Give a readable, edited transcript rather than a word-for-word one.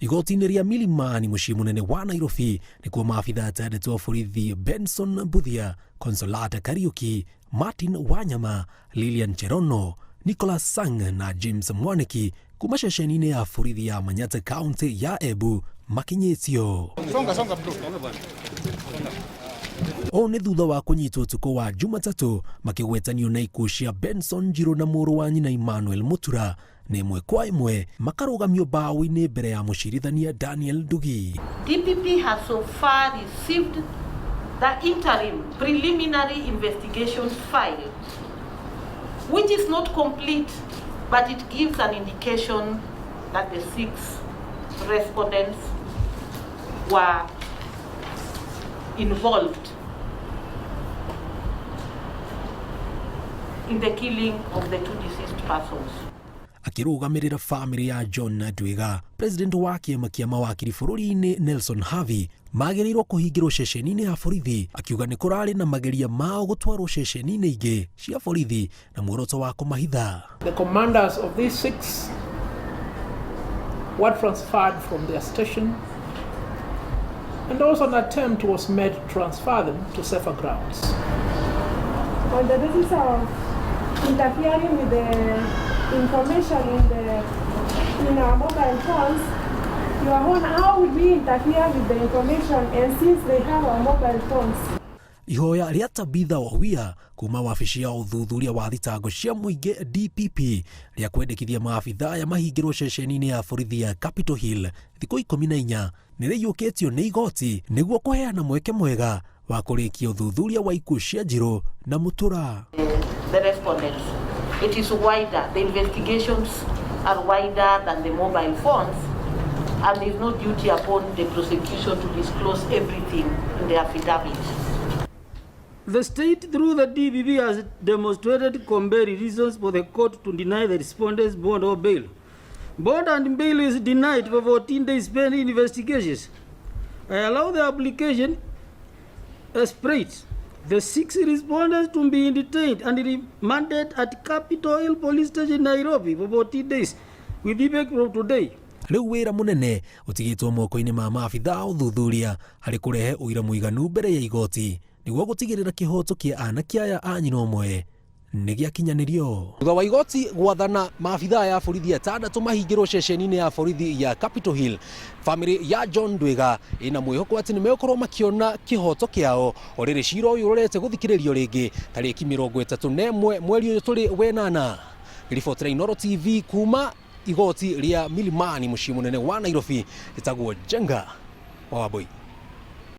Igoti-inĩ rĩa Milimani mũciĩ mũnene wa Nairobi nĩkuo maabitha atandatũ a borithi Benson Mbuthia, Consolata Kariuki, Martin Wanyama, Lilian Cherono, Nicholas Sang na James Mwaniki kuma ceceni-inĩ ya borithi ya Manyatta kaunti ya Embu makinyĩtio. Ũũ nĩ thutha wa kũnyitwo ũtukũ wa Jumatatũ makĩgwetanio na ikuũ cia Benson Njirũ na mũrũ wa nyina Emmanuel Mutura na ĩmwe kwa ĩmwe makarũgamio mbaũ-inĩ mbere ya mũcirithania Daniel Ndugi. DPP has so far received the interim preliminary investigation file, which is not complete, but it gives an indication that the 6 respondents were involved in the killing of the 2 deceased persons. Akĩrũgamĩrĩra famĩlĩ ya John Ndwiga, president wa kĩama kĩa mawakiri bũrũri-inĩ Nelson Havi magĩrĩirwo kũhingĩrwo ceceni-inĩ ya borithi, akiuga nĩ kũrarĩ na mageria mao gũtwarwo ceceni-inĩ ingĩ cia borithi na muoroto wa kũmahitha. The commanders of these 6 were transferred from their station, and also an attempt was made to transfer them to safer grounds. On the basis of interfering with the information in our mobile phones, your own, how would we interfere with the information, and since they have our mobile phones? Ihoya rĩa Tabitha Wawia kuma wabici ya ũthuthuria wa thitango cia mũingĩ DPP rĩa kwendekithia maabitha aya mahingĩrwo ceceni-inĩ ya borithi ya Capitol Hill thikũ 14 nĩ rĩiyũkĩtio nĩ igoti nĩguo kũheana mweke mwega wa kũrĩkia ũthuthuria wa ikuũ cia Njirũ na Mutura. The respondents. It is wider. The investigations are wider than the mobile phones, and there is no duty upon the prosecution to disclose everything in the affidavit. The state through the DPP has demonstrated compelling reasons for the court to deny the respondents bond or bail. Bond and bail is denied for 14 days pending investigations. I allow the application as prayed. The 6 respondents to be detained and remanded at Capitol Hill Police Station, Nairobi for 14 days with effect from today. Rĩu wĩra mũnene ũtigĩtwo moko-inĩ ma maabitha a ũthuthuria harĩ kũrehe ũira mũiganu mbere ya igoti nĩguo gũtigĩrĩra kĩhoto kĩa anake aya a nyina ũmwe nĩ gĩakinyanĩrio. Thutha wa igoti gwathana maabitha aya a borithi atandatũ mahingĩrwo ceceni-inĩ ya borithi ya Capitol Hill, famĩlĩ ya John Ndwiga ĩna mwĩhoko atĩ nĩ megũkorwo makĩona kĩhoto kĩao o rĩrĩ cira ũyũ ũrorete gũthikĩrĩrio rĩngĩ tarĩki 31 mweri ũyũ tũrĩ wenana. Ribotera Inooro TV kuma igoti rĩa Milimani mũciĩ mũnene wa Nairobi, ĩtagwo Njenga wa Wambui.